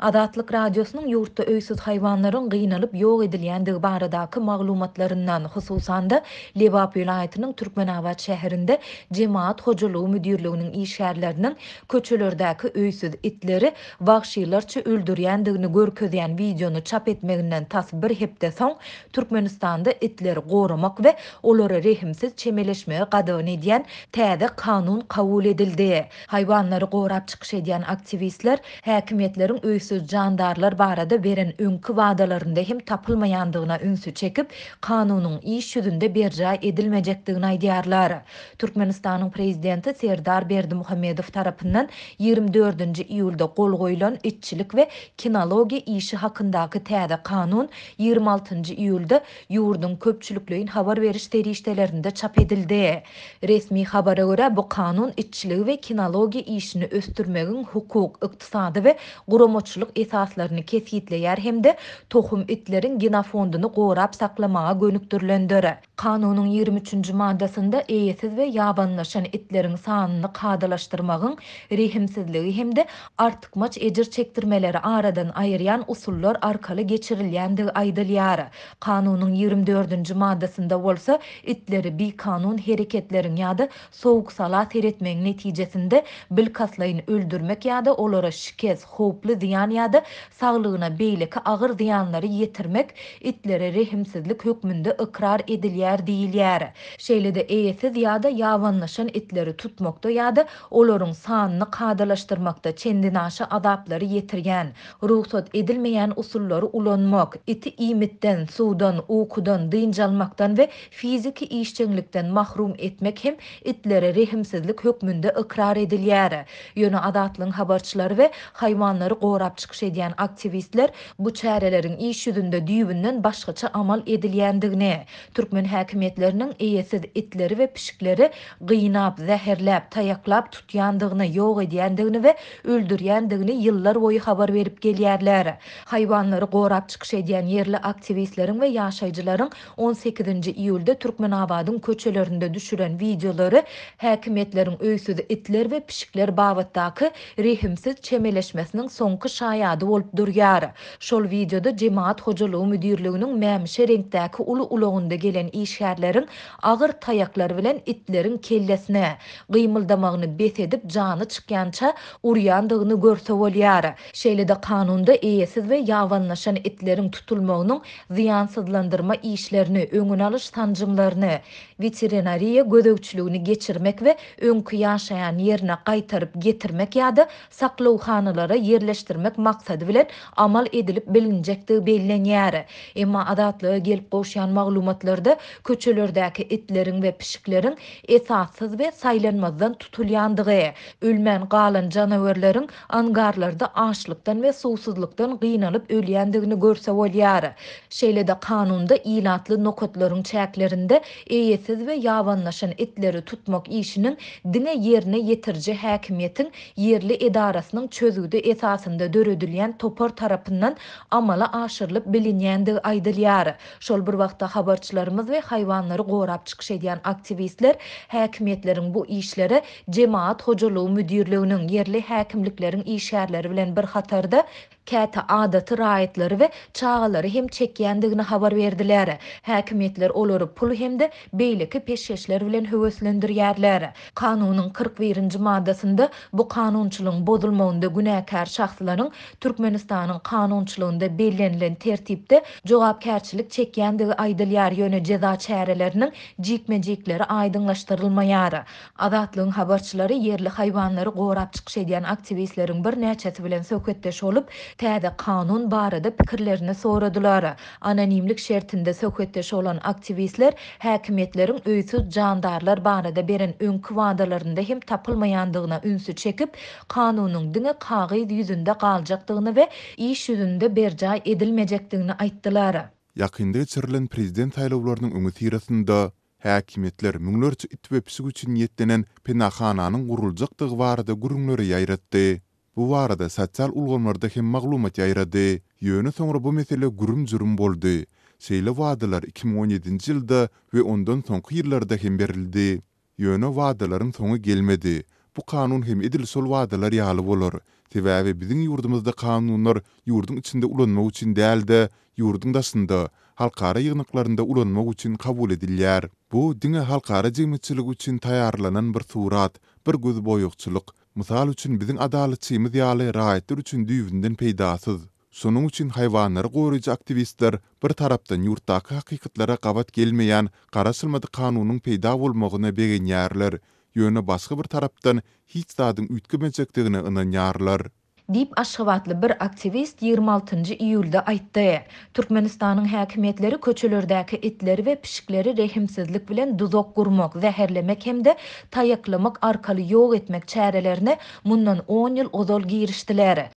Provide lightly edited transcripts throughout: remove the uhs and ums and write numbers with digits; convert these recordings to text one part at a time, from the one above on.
Azatlyk Radiosynyň ýurtda öýsüz haýwanlaryň gynalyp ýok edilýändigi baradaky maglumatlaryndan, hususan-da, Lebap welaýatynyň Türkmenabat şäherinde Jemagat hojalygy müdirliginiň işgärleriniň köçelerdäki öýsüz itleri wagşylarça öldürýändigini görkezýän wideony çap etmeginden tas bir hepde soň, Türkmenistanda itleri goramak we olara rehimsiz çemeleşmegi gadagan edýän täze kanun kabul edildi. Haýwanlary gorap çykyş edýän aktiwistler häkimiýetleriň öýsüz jandarlar barada beren öňki wadalarynda hem tapylmaýandygyna ünsi çekip, kanunyň iş ýüzünde berjaý edilmejekdigini aýdýarlar. Türkmenistanyň prezidenti Serdar Berdimuhamedow tarapyndan 24-nji iýulda gol goýlan itçilik we kinologiýa işi hakyndaky täze kanun 26-njy iýulda ýurduň köpçülikleýin habar beriş serişdelerinde çap edildi. Resmi habara görä, bu kanun itçiligi we kinologiýa işini ösdürmegiň hukuk, ykdysady we guramaçylyk esaslaryny kesgitleýär hem-de tohum itleriň genofondyny gorap saklamaga gönükdirilendir. Kanunyň 23-nji maddasynda eýesiz we ýabanylaşan itleriň sanyny kadalaşdyrmagyň rehimsizligi hem-de artykmaç ejir çekdirmeleri aradan aýyrýan usullar arkaly geçirilýändigi aýdylýar. Kanunyň 24-nji maddasynda bolsa itleri bikanun hereketleriň ýa-da sowuk-sala seretmegiň netijesinde bilkastlaýyn öldürmek ýa-da olara şikes, howply zyýan ýa-da saglygyna beýleki agyr zyýanlary ýetirmek itlere rehimsizlik hökmünde ykrar edilýär diýilýär. Şeýle-de eýesiz ýa-da ýabanylaşan itleri tutmakda ýa-da olaryň sanyny kadalaşdyrmakda çendenaşa azaplary ýetirýän, rugsat edilmeýän usullary ulanmak, iti iýmitden, suwdan, ukudan, dynç almakdan we fiziki işjeňlikden mahrum etmek hem itlere rehimsizlik hökmünde ykrar edilýär. Ýöne Azatlygyň habarçylary we haýwanlary gorap çykyş edýän aktiwistler bu çäreleriň iş ýüzünde düýbünden başgaça amal edilýändigini, türkmen häkimiýetleriniň eýesiz itleri we pişikleri gynap, zäherläp, taýaklap tutýandygyny, ýok edýändigini we öldürýändigini ýyllar boýy habar berip gelýärler. Haýwanlary gorap çykyş edýän ýerli aktiwistleriň we ýaşaýjylaryň 18-nji iýulda Türkmenabadyň köçelerinde düşüren wideolary häkimiýetleriň öýsüz itler we pişikler babatdaky rehimsiz çemeleşmesiniň soňky şaýady bolup durýar. Şol wideoda Jemagat hojalygy müdirliginiň mämişi reňkdäki uly ulagynda gelen işgärleriň agyr taýaklar bilen itleriň kellesine, gymyldamagyny bes edip jany çykýança urýandygyny görse bolýar. Şeýle-de kanunda eýesiz we ýabanylaşan itleriň tutulmagynyň zyýansyzlandyrma işlerini, öňüni alyş sanjymlaryny, weterinariýa gözegçiligini geçirmek we öňki ýaşaýan ýerine gaýtaryp getirmek ýa-da saklawhanalara ýerleşdirmek maksady bilen amal edilip bilinjekdigi bellenýär. Emma Azatlyga gelip gowuşýan maglumatlarda köçelerdäki itleriň we pişikleriň esassyz we saýlanmazdan tutulýandygy, ölmän galan janawerleriň angarlarda açlykdan we suwsuzlykdan gynalyp ölýändigini görse bolýar. Şeýle-de kanunda ilatly nokatlaryň çäklerinde eýesiz we ýabanylaşan itleri tutmak işiniň diňe ýerine ýetiriji häkimiýetiň ýerli edarasynyň çözgüdi esasynda döredilýän topar tarapyndan amala aşyrylyp bilinýändigi aýdylýar. Şol bir wagtda habarçylarymyz we haýwanlary gorap çykyş edýän aktiwistler häkimiýetleriň bu işlere Jemagat hojalygy müdirliginiň, ýerli häkimlikleriň işgärleri bilen bir hatarda, käte adaty raýatlary we çagalary hem çekýändigini habar berdiler. Häkimiýetler olary pul hem-de beýleki peşgeşler bilen höweslendirýärler. Kanunyň 41-nji maddasynda bu kanunçylygyň bozulmagynda günäkär şahslaryň Türkmenistanyň kanunçylygynda bellenilen tertipde jogapkärçilik çekýändigi aýdylýar, ýöne jeza çäreleriniň jikme-jikleri aýdyňlaşdyrylmaýar. Azatlygyň habarçylary ýerli haýwanlary gorap çykyş edýän aktiwistleriň birnäçesi bilen söhbetdeş bolup, täze kanun barada pikirlerini soradylar. Anonimlik şertinde söhbetdeş bolan aktiwistler häkimiýetleriň öýsüz jandarlar barada beren öňki wadalarynda hem tapylmaýandygyna ünsi çekip, kanunyň diňe kagyz ýüzünde galjakdygyny we iş ýüzünde berjaý edilmejekdigini aýtdylar. Ýakynda geçirilen prezident saýlawlarynyň öňüsyrasynda häkimiýetler müňlerçe it we pişik üçin niýetlenen penahananyň guruljakdygy barada gürrüňleri ýaýratdy. Bu barada sosial ulgamlarda hem maglumat ýaýrady. Ýöne soňra bu mesele gürüm-jürüm boldy. Şeýle wadalar 2017-nji ýylda we ondan soňky ýyllarda hem berildi. Ýöne wadalaryň soňy gelmedi. Bu kanun hem edil şol wadalar ýaly bolar. Sebäbi biziň ýurdumyzda kanunlar ýurduň içinde ulanmak üçin däl-de, ýurduň daşynda, halkara ýygnaklarynda ulanmak üçin kabul edilýär. Bu diňe halkara jemgyýetçiligi üçin taýýarlanan bir surat, bir gözboýagçylyk. Mysal üçin biziň adalatçymyz ýaly raýatlar üçin düýbünden peýdasyz. Şonuň üçin haýwanlary goraýjy aktiwistler bir tarapdan ýurtdaky hakykatlara gabat gelmeýän garaşylmadyk kanunyň peýda bolmagyna begenýärler, ýöne başga bir tarapdan hiç zadyň üýtgemejekdigine ynanýarlar. Diýip, aşgabatly bir aktiwist 26 nji iýulda aýtdy. Türkmenistanyň häkimiýetleri köçelerdäki itleri we pişikleri rehimsizlik bilen duzak gurmak, zäherlemek hem-de taýaklamak arkaly ýok etmek çärelerine mundan on ýyl ozal girişdiler.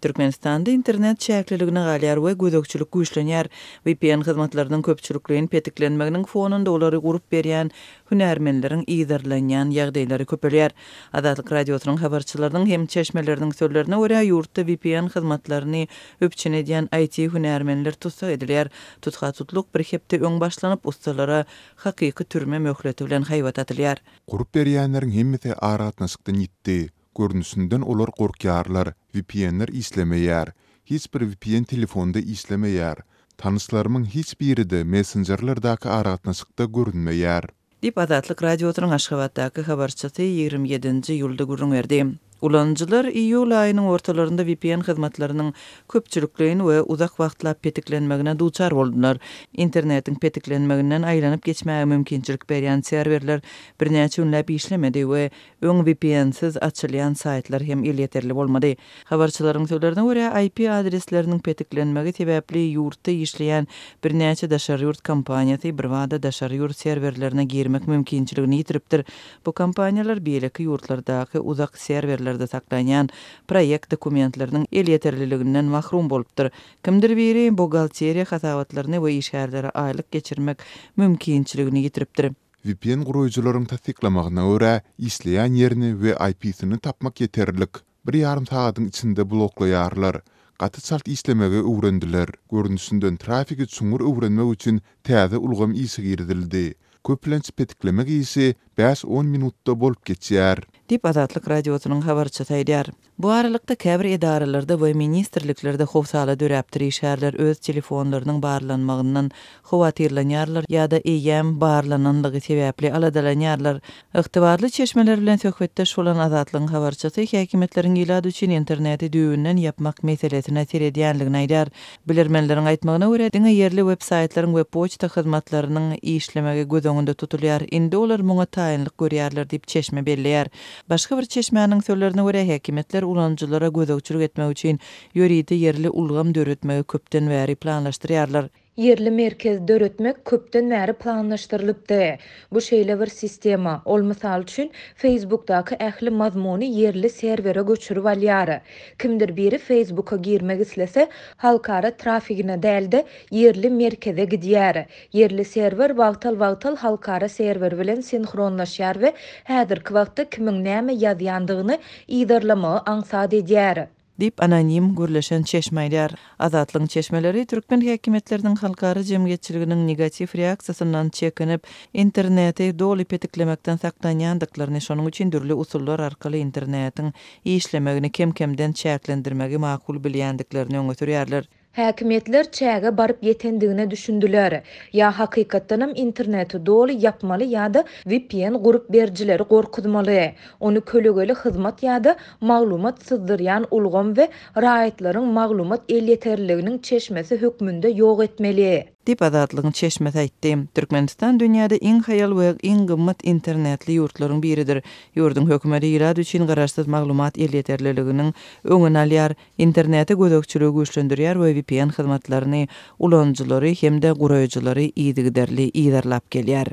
Türkmenistanda internet çäkliligine galýar we gözegçilik güýçlenýär. Vpn hyzmatlarynyň köpçülikleýin petiklenmeginiň fonunda olary gurup berýän hünärmenleriň yzarlanýan ýagdaýlary köpelýär. Azatlyk Radiosynyň habarçylarynyň hem çeşmeleriniň sözlerine görä, ýurtda vpn hyzmatlaryny üpjün edýän IT-hünärmenler tussag edilýär. Tutha-tutluk bir hepde öň başlanyp, ussalara hakyky türme möhleti bilen haýbat atylýar. Gurup berýänleriň hemmesi aragatnaşykdan ýitdi. Görnüşinden olar gorkýarlar, VPN-ler işlemeýär. Hiç bir VPN telefonda işlemeýär. Tanyşlarymyň hiç biri-de messenjerlerdäki aragatnaşykda görünmeýär. Diýip, Azatlyk Radiosynyň Aşgabatdaky habarçysy 27-nji iýulda gürrüň berdi. Ulanyjylar iýul aýynyň ortalarynda vpn hyzmatlarynyň köpçülikleýin we uzak wagtlap petiklenmegine duçar boldular. Internetiň petiklenmeginden aýlanyp geçmäge mümkinçilik berýän serwerler birnäçe günläp işlemedi we öň VPN-siz açylýan saýtlar hem elýeterli bolmady. Habarçylaryň sözlerine görä, IP adresleriniň petiklenmegi sebäpli ýurtda işleýän birnäçe daşary ýurt kompaniýasy birbada daşary ýurt serwerlerine girmek mümkinçiligini ýitiripdir. Bu kompaniýalar beýleki ýurtlardaky uzak serwerlerde saklanýan proýekt dokumentleriniň elýeterliliginden mahrum bolupdyr. Kimdir biri buhgalteriýa hasabatlaryny we işgärlere aýlyk geçirmek mümkinçiligini ýitiripdir. Vpn guraýjylaryň tassyklamagyna görä, işleýän ýerini we IP-sini tapmak ýeterlik. Bir ýarym sagadyň içinde bloklaýarlar. Gaty çalt işlemegi öwrendiler. Görnüşinden trafigi çuňňur öwrenmek üçin täze ulgam işe girizildi. Köplenç petiklemek işi bäş-on minutda bolup geçýär. Diýip, Azatlyk Radiosynyň habarçysy aýdýar. Bu aralykda, käbir edaralarda we ministrliklerde howsala döräpdir, işgärler öz telefonlarynyň barlanmagyndan howatyrlanýarlar ýa-da eýýäm barlananlygy sebäpli aladalanýarlar. Ygtybarly çeşmeler bilen söhbetdeş bolan Azatlygyň habarçysy häkimiýetleriň ilat üçin interneti düýbünden ýapmak meselesine seredýänligini aýdýar. Bilermenleriň aýtmagyna görä, diňe ýerli web-saýtlaryň we poçta hyzmatlarynyň işlemegi göz öňünde tutulýar. Indi olar muňa taýynlyk görýärler diýip, çeşme belleýär. Başga bir çeşmäniň sözlerine görä, häkimiýetler ulanyjylara gözegçilik etmek üçin ýörite ýerli ulgam döretmegi köpden bäri planlaşdyrýarlar. Ýerli merkez döretmek köpden bäri planlaşdyrylypdy. Bu şeýle bir sistema, ol mysal üçin, Facebookdaky ähli mazmuny ýerli serwere göçürip alýar. Kimdir biri Facebooka girmek islese, halkara trafigine däl-de, ýerli merkeze gidýär. Ýerli serwer wagtal-wagtal halkara serwer bilen sinhronlaşýar we häzirki wagtda kimiň näme ýazýandygyny yzarlamagy aňsat edýär. Diýip, anonim gürleşen çeşme aýdýar. Azatlygyň çeşmeleri türkmen häkimiýetleriniň halkara jemgyýetçiliginiň negatiw reaksiýasyndan çekinip, interneti doly petiklemekden saklanýandyklaryny, şonuň üçin dürli usullar arkaly internetiň işlemegini kem-kemden çäklendirmegi makul bilýändiklerini öňe sürýärler. Häkimiýetler çäge baryp ýetendigine düşündiler. Ýa hakykatdanam interneti doly ýapmaly ýa-da vpn gurup berijileri gorkuzmaly. Ony kölegeli hyzmat ýa-da maglumat syzdyrýan ulgam we raýatlaryň maglumat elýeterliliginiň çeşmesi hökmünde ýok etmeli. Diýip, Azatlygyň çeşmesi aýtdy. Türkmenistan dünýäde iň haýal we iň gymmat internetli ýurtlaryň biridir. Ýurduň hökümeti ilat üçin garaşsyz maglumat elýeterliliginiň öňüni alýar, Internete gözegçiligi güýçlendirýär we vpn hyzmatlaryny ulanyjylary hem-de guraýjylary yzygiderli yzarlap gelýär.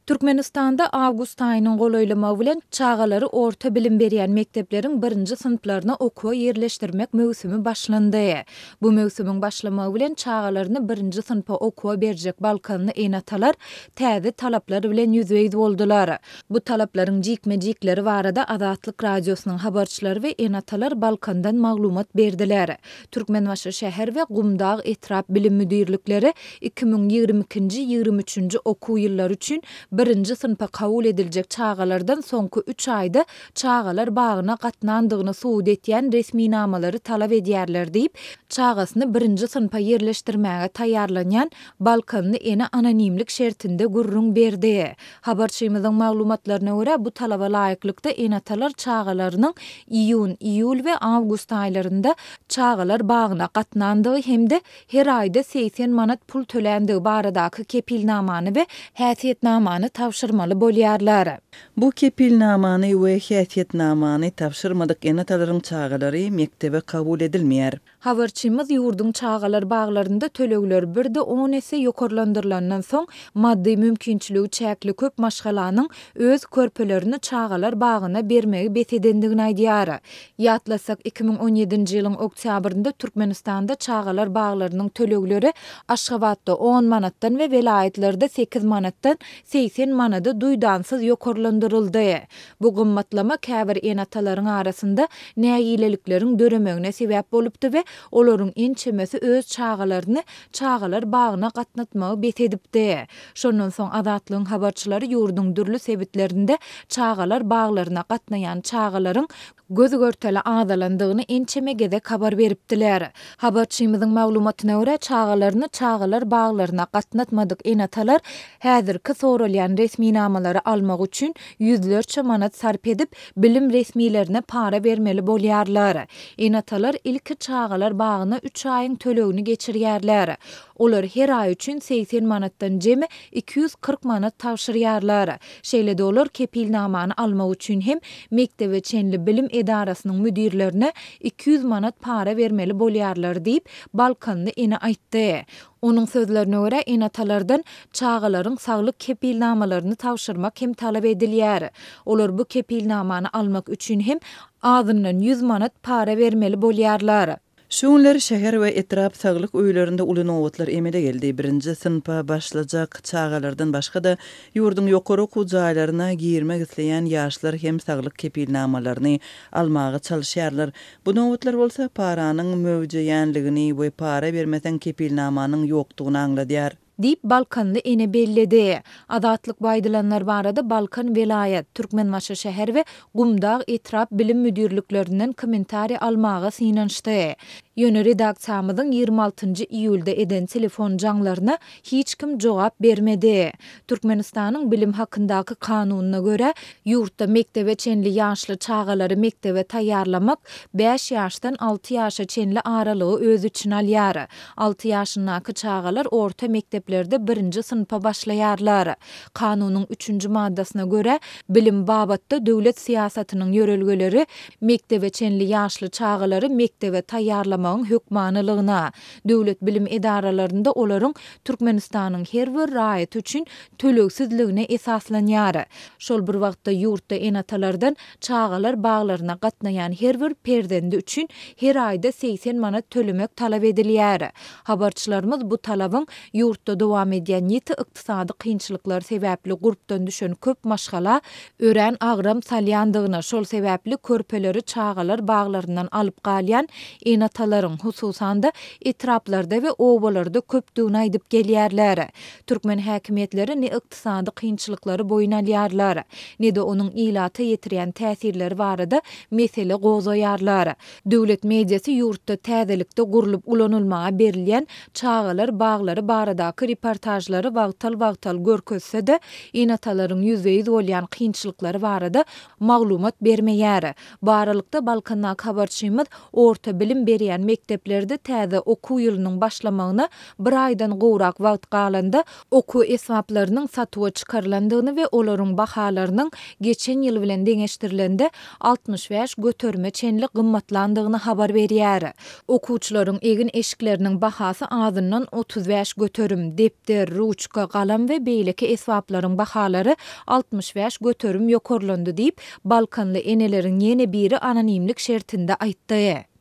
Türkmenistanda awgust aýynyň golaýlamagy bilen çagalary orta bilim berýän mekdepleriň birinji synplaryna okuwa ýerleşdirmek möwsümi başlandy. Bu möwsümiň başlamagy bilen çagalaryny birinji synpa okuwa berjek balkanly ene-atalar täze talaplar bilen ýüzbe-ýüz boldular. Bu talaplaryň jikme-jikleri barada Azatlyk Radiosynyň habarçylary we ene-atalar Balkandan maglumat berdiler. Türkmenbaşy şäher we Gumdag etrap bilim müdirlikleri 2022-nji, 23-nji okuw ýyllary üçin birinji synpa kabul ediljek çagalardan soňky üç aýda çagalar bagyna gatnandygyny subut etýän resminamalary talap edýärler diýip, çagasyny birinji synpa ýerleşdirmäge taýýarlanýan balkanly ene anonimlik şertinde gürrüň berdi. Habarçymyzyň maglumatlaryna görä, bu talaba laýyklykda ene-atalar çagalarynyň iýun, iýul we awgust aýlarynda çagalar bagyna gatnandygy hem-de her aýda 80 manat pul töländigi baradaky kepilnamany we häsiýetnamany tabşyrmaly bolýarlar. Bu kepilnamany we häsiýetnamany tabşyrmadyk ene-atalaryň çagalary mekdebe kabul edilmeýär. Habarçymyz ýurduň çagalar baglarynda tölegler birde on esse ýokarlandyrylandan soň, maddy mümkinçiligi çäkli köp maşgalanyň öz körpelerini çagalar bagyna bermegi bes edendigini aýdýar. Ýatlasak, 2017-nji ýylyň oktýabrynda Türkmenistanda çagalar baglarynyň tölegleri Aşgabatda on manatdan we welaýatlarda sekiz manatdan 80 manada duýdansyz ýokarlandyryldy. Bu gymmatlama käbir ene-atalaryň arasynda nägilelikleriň döremegine sebäp bolupdy we olaryň ençemesi öz çagalaryny çagalar bagyna gatnatmagy bes edipdi. Şondan soň Azatlygyň habarçylary ýurduň dürli sebitlerinde çagalar baglaryna gatnaýan çagalaryň göz-görtele azalandygyny ençeme gezek habar beripdiler. Habarçymyzyň maglumatyna görä, çagalaryny çagalar baglaryna gatnatmadyk ene-atalar häzirki soralýan resminamalary almak üçin ýüzlerçe manat sarp edip, bilim resmilerine para bermeli bolýarlar. Ene-atalar ilki çagalar bagyna üç aýyň tölegini geçirýärler. Olar her aý üçin 80 manatdan jemi 240 manat tabşyrýarlar. Şeýle-de olar kepilnamany almak üçin hem mekdebe çenli bilim edarasynyň müdirlerine 200 manat para bermeli bolýarlar diýip, balkanly ene aýtdy. Onuň sözlerine görä, ene-atalardan çagalaryň saglyk kepilnamalaryny tabşyrmak hem talap edilýär. Olar bu kepilnamany almak üçin hem azyndan 100 manat para bermeli bolýarlar. Şu günler şäher we etrap saglyk öýlerinde uly nobatlar emele geldi. Birinji synpa başlajak çagalardan başga-da, ýurduň ýokary okuw jaýlaryna girmek isleýän ýaşlar hem saglyk kepilnamalaryny almaga çalyşýarlar. Bu nobatlar bolsa paranyň möwjeýänligini we para bermeseň kepilnamanyň ýokdugyny aňladýar. Diýip, balkanly ene belledi. Azatlyk bu aýdylanlar barada Balkan welaýat, Türkmenbaşy şäher we Gumdag etrap bilim müdirliklerinden kommentariý almaga synanyşdy. Ýöne redaksiýamyzyň 26-njy iýulda eden telefon jaňlaryna hiç kim jogap bermedi. Türkmenistanyň Bilim hakyndaky kanunyna görä, ýurtda mekdebe çenli ýaşly çagalary mekdebe taýýarlamak bäş ýaşdan alty ýaşa çenli aralygy öz içine alýar. Alty ýaşyndaky çagalar orta mekdeplerde birinji synpa başlaýarlar. Kanunyň üçünji maddasyna görä, bilim babatda döwlet syýasatynyň ýörelgeleri mekdebe çenli ýaşly çagalary mekdebe taýýarlamagyň hökmanylygyna, döwlet bilim edaralarynda olaryň Türkmenistanyň her bir raýaty üçin tölegsizligine esaslanýar. Şol bir wagtda ýurtda ene-atalardan çagalar baglaryna gatnaýan her bir perzendi üçin her aýda 80 manat tölemek talap edilýär. Habarçylarymyz bu talabyň ýurtda dowam edýän ýiti ykdysady kynçylyklar sebäpli gurpdan düşen köp maşgala örän agram salýandygyny, şol sebäpli körpeleri çagalar baglaryndan alyp galýan ene-atalaryň, hususan-da, etraplarda we obalarda köpdügini aýdyp gelýärler. Türkmen häkimiýetleri ne ykdysady kynçylyklary boýun alýarlar, ne-de onuň ilata ýetirýän täsirleri barada mesele gozgaýarlar. Döwlet mediasy ýurtda täzelikde gurlup ulanylmaga berilýän çagalar baglary baradaky reportažlary wagtal-wagtal görkezse-de, ene-atalaryň ýüzbe-ýüz bolýan kynçylyklary barada maglumat bermeýär. Bu aralykda, Balkandaky habarçymyz orta bilim berýän mekdeplerde täze okuw ýylynyň başlamagyna bir aýdan gowrak wagt galanda, okuw esbaplarynyň satuwa çykarylandygyny we olaryň bahalarynyň geçen ýyl bilen deňeşdirilende 65 göterime çenli gymmatlandygyny habar berýär. Okuwçylaryň egin-eşikleriniň bahasy azyndan 35 göterim, Meselem, depder, ruçka, galam we beýleki esbaplaryň bahalary 65% ýokarlandy diýip, balkanly eneleriň ýene biri anonimlik şertinde aýtdy.